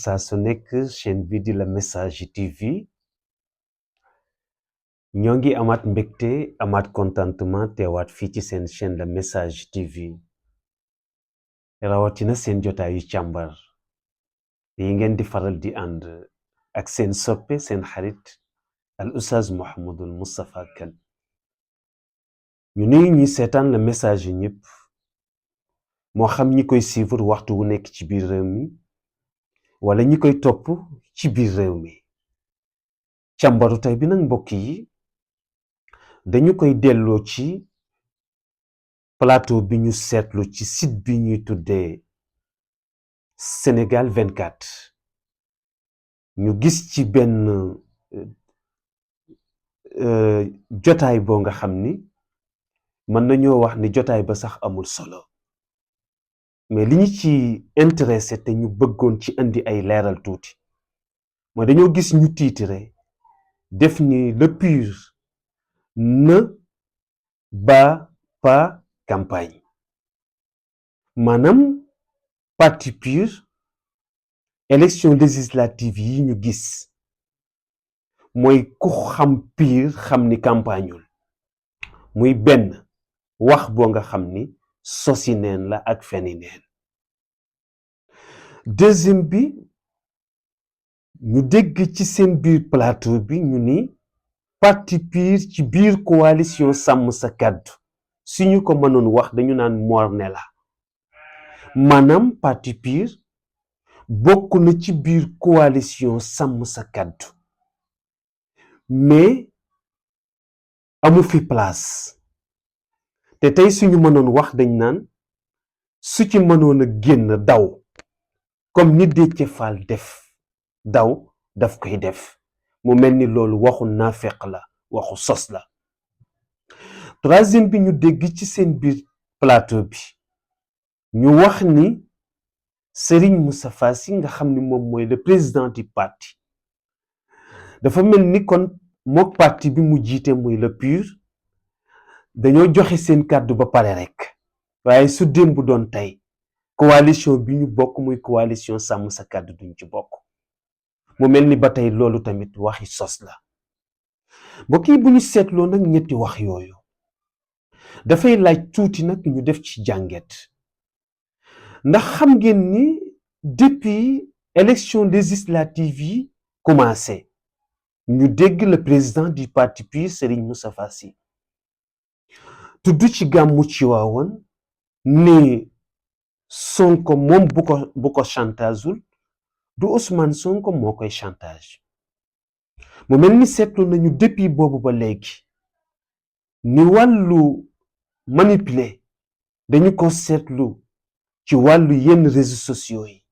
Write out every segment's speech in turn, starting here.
saa su nekk chaîne bi di Le Message TV ñoo ngi amaat mbégte amaat contentement teewaat fii ci seen chaîne Le Message TV rawatina seen jotaayu càmbar yi ngeen di faral di ànd ak seen soppe seen xarit al Oustaz Mouhamadul Moustapha Kane ñu nuyu ñi seetaan Le Message yi ñëpp moo xam ñi koy suivre waxtu wu nekk ci biir réew mi wala ñi koy topp ci biir réew mi càmbaru tey bi nag mbokk yi dañu koy delloo ci plateau bi ñu seetlu ci site bi ñuy tuddee Sénégal 24 ñu gis ci benn jotaay boo nga xam ni mën nañoo wax ni jotaay ba sax amul solo mais li ñu ci intéressé te ñu bëggoon ci indi ay leeral tuuti mooy dañoo gis ñu tiitire def ni le PUR ne bat pas campagne maanaam parti PUR élection législative yi ñu gis mooy ku xam PUR xam ni campagneul muy benn wax boo nga xam ni sosi neen la ak feni neen deuxième bi ñu dégg ci seen biir plateau bi ñu ni parti PUR ci biir coalition sàmm sa kàddu suñu ko mënoon wax dañu naan morne la maanaam parti PUR bokk na ci biir coalition sàmm sa kàddu mais amu fi place te tey suñu mënoon wax dañ naan su ci mënoon a génn daw comme ni Déthié Fall def daw daf koy def mu mel ni loolu waxu naafeq la waxu sos la troisième bi ñu dégg ci seen biir plateau bi ñu wax ni Serigne Moustapha Sy nga xam ni moom mooy le président du parti dafa mel ni kon mook parti bi mu jiite muy le PUR dañoo joxe seen kàddu ba pare rek waaye su démb bu doon tey coalition bi ñu bokk muy coalition sàmm sa kàddu duñ ci bokk mu mel ni ba tey loolu tamit waxi sos la mbokk yi bu ñu seetloo nag ñetti wax yooyu dafay laaj tuuti nag ñu def ci jànget ndax xam ngeen ni depuis élection législative yi commencé ñu dégg le président du parti PUR Serigne Moustapha Sy tudd ci gàmmu ci waawoon ni Sonko moom bu ko chantageul du Ousmane Sonko moo koy chantage mu mel ni seetlu nañu depuis boobu ba léegi ni wàllu manipuler dañu ko seetlu ci wàllu yenn réseaux sociaux yi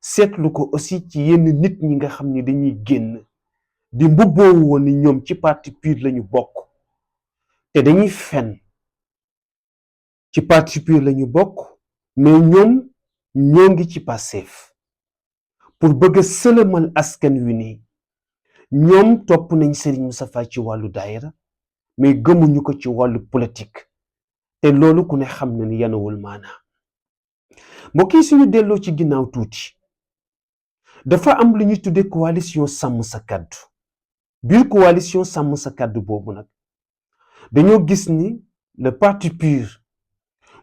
seetlu ko aussi ci yenn nit ñi nga xam ni dañuy génn di mbubboo woon ni ñoom ci parti PUR lañu bokk te dañuy fen ci parti PUR lañu bokk mais ñoom ñoo ngi ci Pastef pour bëgg a sëlëmal askan wi ni ñoom topp nañ Serigne Moustapha ci wàllu daayira mais gëmuñu ko ci wàllu politique te loolu ku ne xam na ni yanawul maanaa mbokk yi suñu delloo ci ginnaaw tuuti dafa am lu ñuy tuddee coalition sàmm sa kàddu biir coalition sàmm sa kàddu boobu nag dañoo gis ni le parti PUR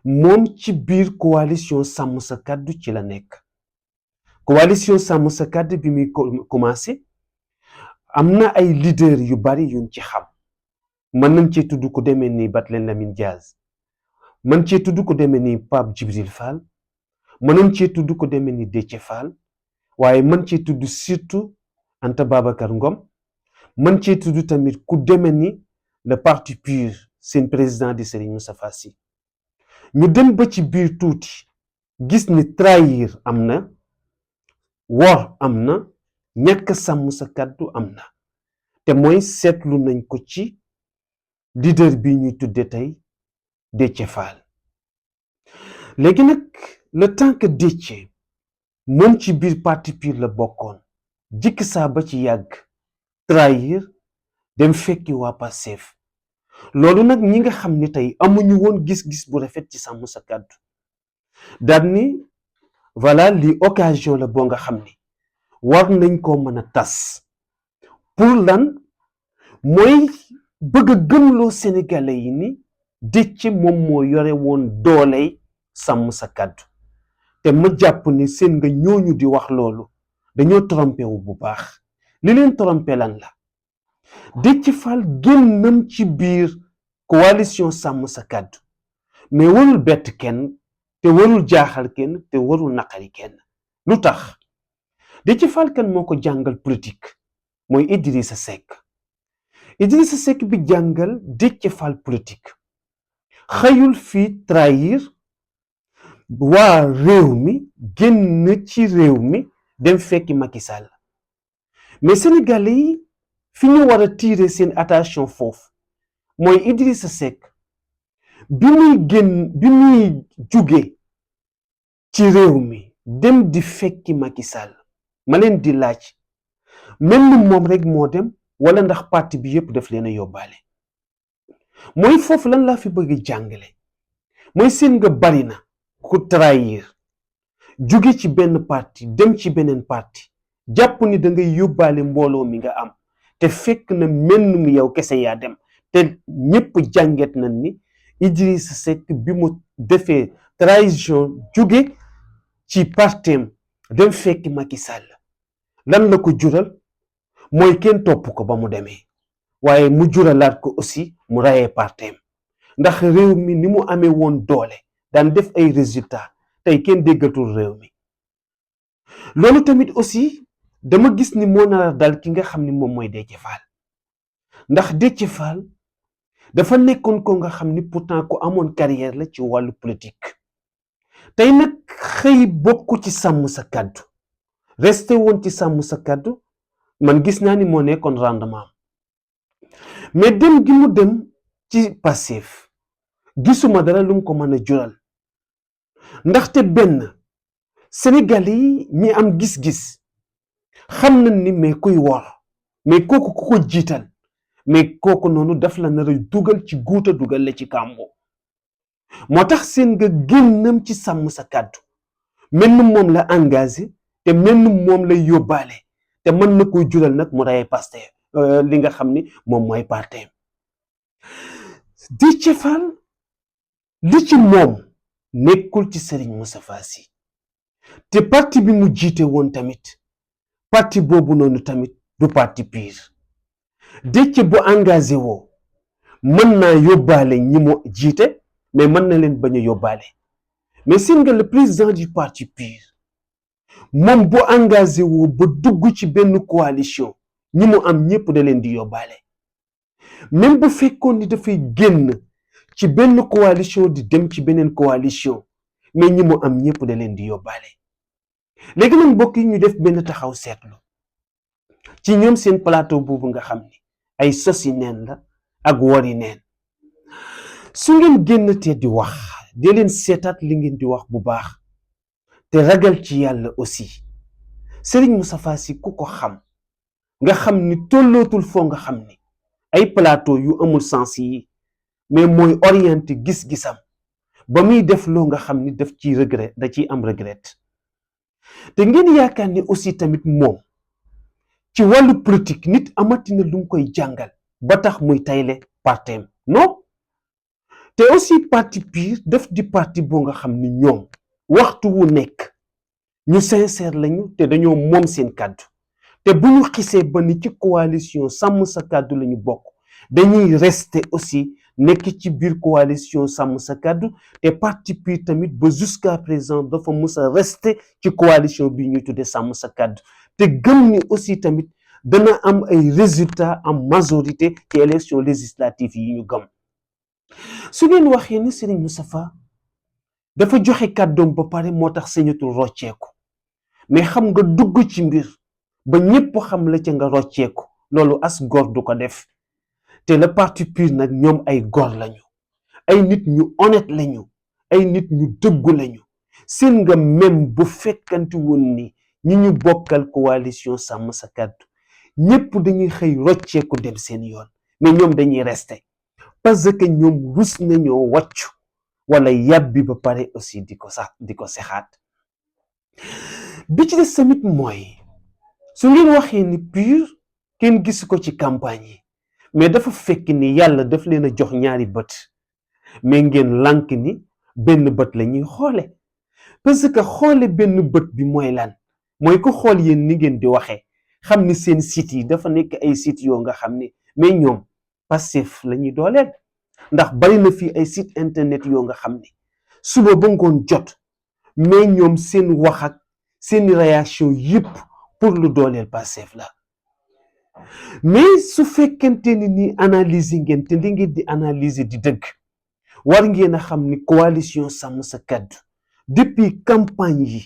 moom ci biir coalition sàmm sa kàddu ci la nekk coalition sàmm sa kàddu bi muy commencé am na ay leader yu bari yuñ ci xam mën nañ cee tudd ko demee ni Barthélémy Lamine Diaz mën cee tudd ko demee ni Pape Djibril Fall mën nañ cee tudd ko demee ni Déthié Fall waaye mën cee tudd surtout Anta Babacar Ngom mën cee tudd tamit ku demee ni le parti PUR seen président di Serigne Moustapha Sy ñu dem ba ci biir tuuti gis ni trahir am na wor am na ñàkk sàmm sa kàddu am na te mooy seetlu nañ ko ci leader bi ñuy tudde tey Déthié Fall léegi nag le temps que Déthié moom ci biir parti PUR la bokkoon jikk saa ba ci yàgg trahir dem fekki waa Pastef loolu nag ñi nga xam ni tey amuñu woon gis-gis bu rafet ci sàmm sa kàddu daal ni voilà li occasion la boo nga xam ni war nañ ko mën a tas pour lan mooy bëgg a gëmloo sénégalais yi ni Déthié moom moo yore woon dooley sàmm sa kàddu te ma jàpp ni seen nga ñooñu di wax loolu dañoo trompé wu bu baax li leen trompé lan la Déthié Fall génnam ci biir coalition sàmm sa kàddu mais warul bett kenn te warul jaaxal kenn te warul naqari kenn lu tax Déthié Fall kan moo ko jàngal politique mooy Idrissa Seck bi jàngal Déthié Fall politique xëyul fii trahir waa réew mi génn ci réew mi dem fekki Macky Sall mais sénégalais yi fi ñu war a tirer seen attention foofu mooy Idrissa Seck bi muy jóge ci réew mi dem di fekki Macky Sall ma leen di laaj mel ni moom rek moo dem wala ndax parti bi yëpp daf leen a yóbbaale mooy foofu lan laa fi bëgg jàngale mooy seen nga bari na ku trahir jóge ci benn parti dem ci beneen parti jàpp ni da ngay yóbbaale mbooloo mi nga am te fekk na menn mi yow kese yaa dem te ñëpp jànget nañ ni Idrissa Seck bi mu defee trahison jóge ci partem dem fekki Macky Sall lan la ko jural mooy kenn topp ko ba mu demee waaye mu juralaat ko aussi mu rayee partem ndax réew mi ni mu amee woon doole daan def ay résultats tey kenn déggatul réew mi loolu tamit aussi dama gis ni moo nar a dal ki nga xam ni moom mooy Déthié Fall ndax Déthié Fall dafa nekkoon ko nga xam ni pourtant ku amoon carrière la ci wàllu politique tey nag xëy bokk ci sàmm sa kàddu resté woon ci sàmm sa kàddu man gis naa ni moo nekkoon rendement mais dem gi mu dem ci Pastef gisuma dara lu mu ko mën a jural ndaxte benn Sénégal yi ñi am gis-gis xam nañ ni mais kuy wor mais kooku ku ko jiital mais kooku noonu daf la nar a dugal ci guuta dugal la ci kàmbo moo tax seen nga génnam ci sàmm sa kàddu mel ni moom la engagé te mel ni moom lay yóbbaale te mën na koy jural nag mu rayee Pastef li nga xam ni moom mooy parteem Déthié Fall li ci moom nekkul ci Serigne Moustapha Sy te parti bi mu jiite woon tamit parti boobu noonu tamit du parti pire Déthié bu engagé woo mën naa yóbbaale ñi mu jiite mais mën na leen bañ a yóbbaale mais seen nga le président du parti pire moom bu engagé woo ba dugg ci benn coalition ñi mu am ñëpp da leen di yóbbaale même bu fekkoon ni dafay génn ci benn coalition di dem ci beneen coalition mais ñi mu am ñëpp da leen di yóbbaale léegi nag mbokk yi ñu def benn taxaw seetlu ci ñoom seen plateau boobu nga xam ni ay sosi neen la ak wori neen su ngeen génn te di wax dee leen seetaat li ngeen di wax bu baax te ragal ci yàlla aussi Serigne Moustapha Sy ku ko xam nga xam ni tollootul foo nga xam ni ay plateau yu amul sens yi mais mooy orienté gis-gisam ba muy def loo nga xam ni daf ciy regret da ciy am regret te ngeen yaakaar ni aussi tamit moom ci wàllu politique nit amatina lu mu koy jàngal ba tax muy tayle partem non te aussi parti pire daf di parti boo nga xam ni ñoom waxtu wu nekk ñu sincère lañu te dañoo moom seen kàddu te bu ñu xisee ba ni ci coalition sàmm sa kàddu lañu bokk dañuy rester aussi nekk ci biir coalition sàmm sa kàddu te parti pire tamit ba jusqu'à présent dafa mës a rester ci coalition bi ñuy tuddee sàmm sa kàddu te gëm ni aussi tamit dana am ay résultats en majorité ci élection législative yi ñu gëm su ngeen waxee ni Serigne Moustapha dafa joxe kàddoom ba pare moo tax sañatul rocceeku mais xam nga dugg ci mbir ba ñépp xam la ca nga rocceeku loolu as góor du ko def te le parti pur nag ñoom ay góor lañu ay nit ñu honnête lañu ay nit ñu dëggu lañu seen nga même bu fekkanti woon ni ñi ñu bokkal coalition sàmm sa kàddu ñépp dañuy xëy rocceeku dem seen yoon mais ñoom dañuy rester parce que ñoom rus nañoo wàccu wala yàbbi ba pare aussi di ko sexaat bi ci des tamit mooy su ngeen waxee ni PUR kenn gis ko ci campagne yi mais dafa fekk ni yàlla daf leen a jox ñaari bët mais ngeen lànk ni benn bët la ñuy xoole parce que xoole benn bët bi mooy lan mooy ko xool yéen ni ngeen di waxee xam ni seen site yi dafa nekk ay site yoo nga xam ne mais ñoom Pastef la ñuy dooleel ndax bari na fii ay site internet yoo nga xam ne suba ba ngoon jot mais ñoom seen wax ak seen réaction yëpp pour lu dooleel Pastef la mais su fekkente ni analyser ngeen te li ngeen di analyser di dëgg war ngeen a xam ni coalition Sàmm Sa Kàddu depuis campagne yi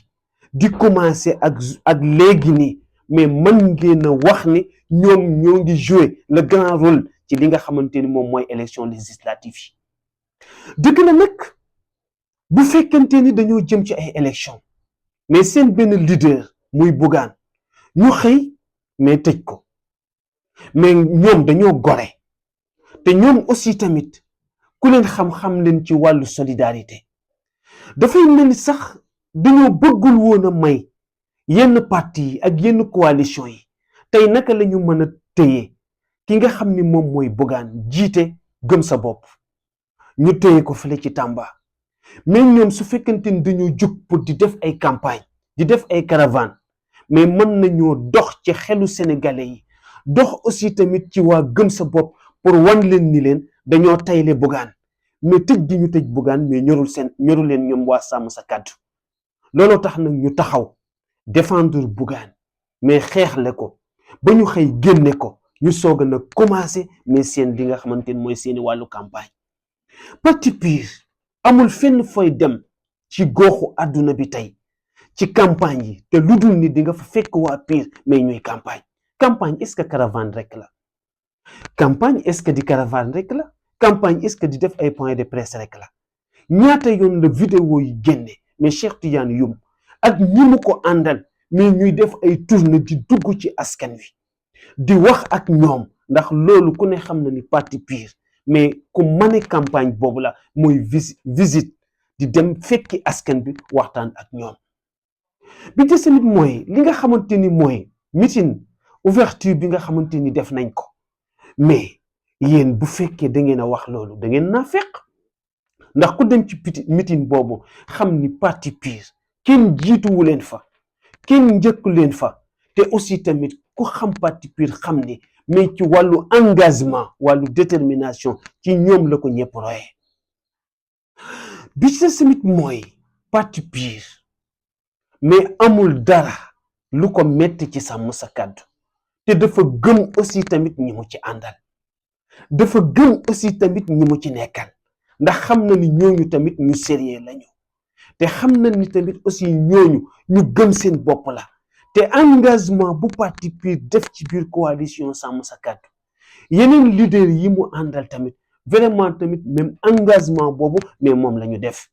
di commencer ak léegi nii mais mën ngeen a wax ni ñoom ñoo ngi jouer le grand rôle ci li nga xamante ni moom mooy élection législative yi dëgg la nag bu fekkente ni dañoo jëm ci ay élection mais seen benn leader muy Bougane ñu xëy mais tëj ko mais ñoom dañoo gore te ñoom aussi tamit ku leen xam-xam leen ci wàllu solidarité dafay mel ni sax dañoo bëggul woon a may yenn parti yi ak yenn coalition yi tey naka la ñu mën a téye ki nga xam ni moom mooy Bougane jiite gëm sa bopp ñu téye ko fële ci Tamba mais ñoom su fekkente ni dañoo jóg pour di def ay campagne di def ay caravane mais mën nañoo dox ci xelu sénégalais yi dox aussi tamit ci waa gëm sa bopp pour wan leen ni leen dañoo tayle Bougane mais tëj gi ñu tëj Bougane mais ñorul leen ñoom waa Sàmm Sa Kàddu looloo tax nag ñu taxaw défendre Bougane mais xeexle ko ba ñu xëy génne ko ñu soog a nag commencé mais seen li nga xamante ni mooy seeni wàllu campagne parti PUR amul fenn fooy dem ci goxu àdduna bi tey ci campagne yi te lu dul ni di nga fa fekk waa PUR mais ñuy campagne est-ce que caravane rek la campagne est-ce que di caravane rek la campagne est-ce que di def ay point de presse rek la ñaata yoon la vidéo yi génne mais Cheikh Tidiane Youm ak ñi mu ko àndal mais ñuy def ay tournée di dugg ci askan wi di wax ak ñoom ndax loolu ku ne xam na ni parti PUR mais ku mane campagne boobu la mooy visite di dem fekki askan bi waxtaan ak ñoom bi ci tamit mooy li nga xamante ni mooy meeting ouverture bi nga xamante ni def nañ ko mais yéen bu fekkee da ngeen a wax loolu da ngeen naa fekk ndax ku dem ci meeting boobu xam ni parti PUR kenn jiituwu leen fa kenn njëkku leen fa te aussi tamit ku xam parti PUR xam ni mais ci wàllu engagement wàllu détermination ci ñoom la ko ñëpp roye bi ci tamit mooy parti PUR mais amul dara lu ko metti ci Sàmm Sa Kàddu te dafa gëm aussi tamit ñi mu ci àndal dafa gëm aussi tamit ñi mu ci nekkal ndax xam na ni ñooñu tamit ñu sérieux lañu te xam na ni tamit aussi ñooñu ñu gëm seen bopp la te engagement bu parti PUR def ci biir coalition Sàmm Sa Kàddu yeneen leader yi mu àndal tamit vraiment tamit même engagement boobu mais moom la ñu def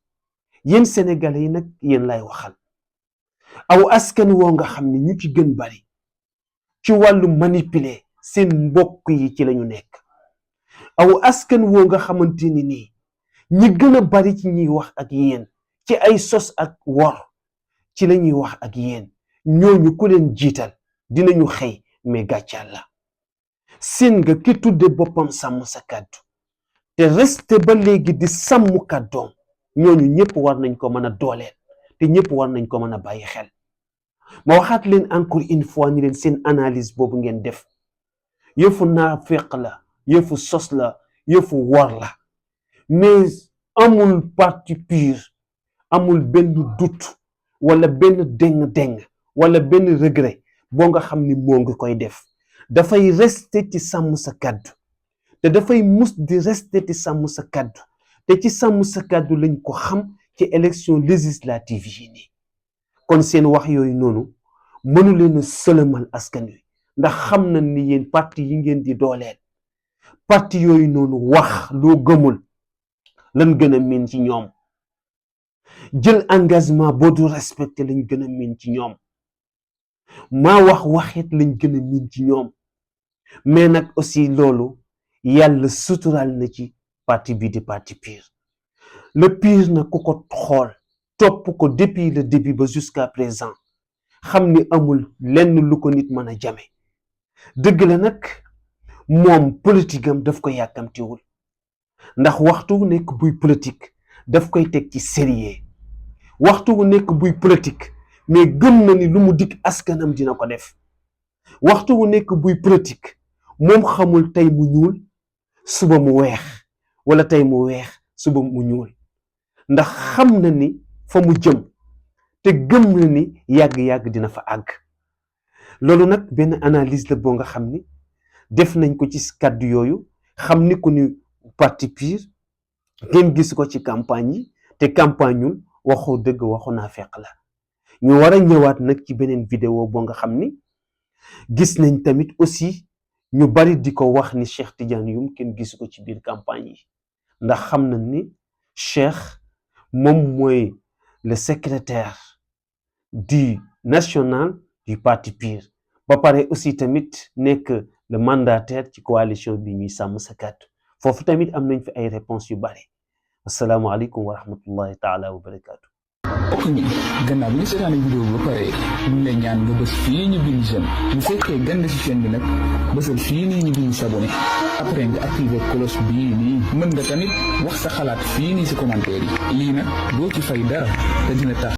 yéen sénégalais yi nag yéen lay waxal aw askan woo nga xam ne ñu ci gën bari ci wàllu manipuler seen mbokk yi ci lañu nekk aw askan woo nga xamante ni nii ñi gën a bari ci ñuy wax ak yéen ci ay sos ak wor ci la ñuy wax ak yéen ñooñu ku leen jiital dinañu xëy mais gàccal la seen nga ki tudde boppam Sàmm Sa Kàddu te resté ba léegi di sàmm kàddoom ñooñu ñëpp war nañ ko mën a dooleel te ñëpp war nañ ko mën a bàyyi xel ma waxaat leen encore une fois ni leen seen analyse boobu ngeen def yëfu naafeq la yëfu sos la yëfu wor la mais amul parti PUR amul benn doute wala benn déng-déng wala benn regret boo nga xam ni moo ngi koy def dafay rester ci Sàmm Sa Kàddu te dafay mus di rester ci Sàmm Sa Kàddu te ci Sàmm Sa Kàddu lañ ko xam ci élection législative yi nii kon seen wax yooyu noonu mënu leen a sëlëmal askan wi ndax xam na ni yéen parti yi ngeen di dooleel parti yooyu noonu wax loo gëmul lan gën a miin ci ñoom jël engagement boo du respecté lañ gën a miin ci ñoom maa wax waxit lañ gën a miin ci ñoom mais nag aussi loolu yàlla suturaal na ci parti bi di parti PUR le PUR nag ku ko xool topp ko depuis le début ba jusqu'à présent xam ni amul lenn lu ko nit mën a jame dëgg la nag moom politique am daf ko yàkkamtiwul ndax waxtu wu nekk buy politique daf koy teg ci sérieux waxtu wu nekk buy politique mais gëm na ni lu mu dig askanam dina ko def waxtu wu nekk buy politique moom xamul tey mu ñuul suba mu weex wala tey mu weex suba mu ñuul ndax xam na ni fa mu jëm te gëm na ni yàgg-yàgg dina fa àgg loolu nag benn analyse la boo nga xam ni def nañ ko ci kàddu yooyu xam ni ku ni parti PUR ngeen gis ko ci campagne yi te campagne ñul waxoo dëgg waxu naa fekk la ñu war a ñëwaat nag ci beneen vidéo boo nga xam ni gis nañ tamit aussi ñu bari di ko wax ni Cheikh Tidiane Youm kenn gisu ko ci biir campagne yi ndax xam nañ ni Cheikh moom mooy le secrétaire du national du parti PUR ba pare aussi tamit nekk le mandataire ci coalition bi ñuy sàmm sa kàddu foofu tamit am nañ fi ay réponses yu bari asalaamaaleykum wa rahmatullahi taala wa barakaatu. ok gannaaw bi nga seetaane vidéo bi ba pare ñu ngi lay ñaan nga bës fii ñu bind j'aime bu fekkee gën ci chaîne bi nag bësal fii nii ñu bind s'abonné après nga activer cloche bii nii mën nga tamit wax sa xalaat fii nii si commentaire yi lii nag doo ci fay dara te dina tax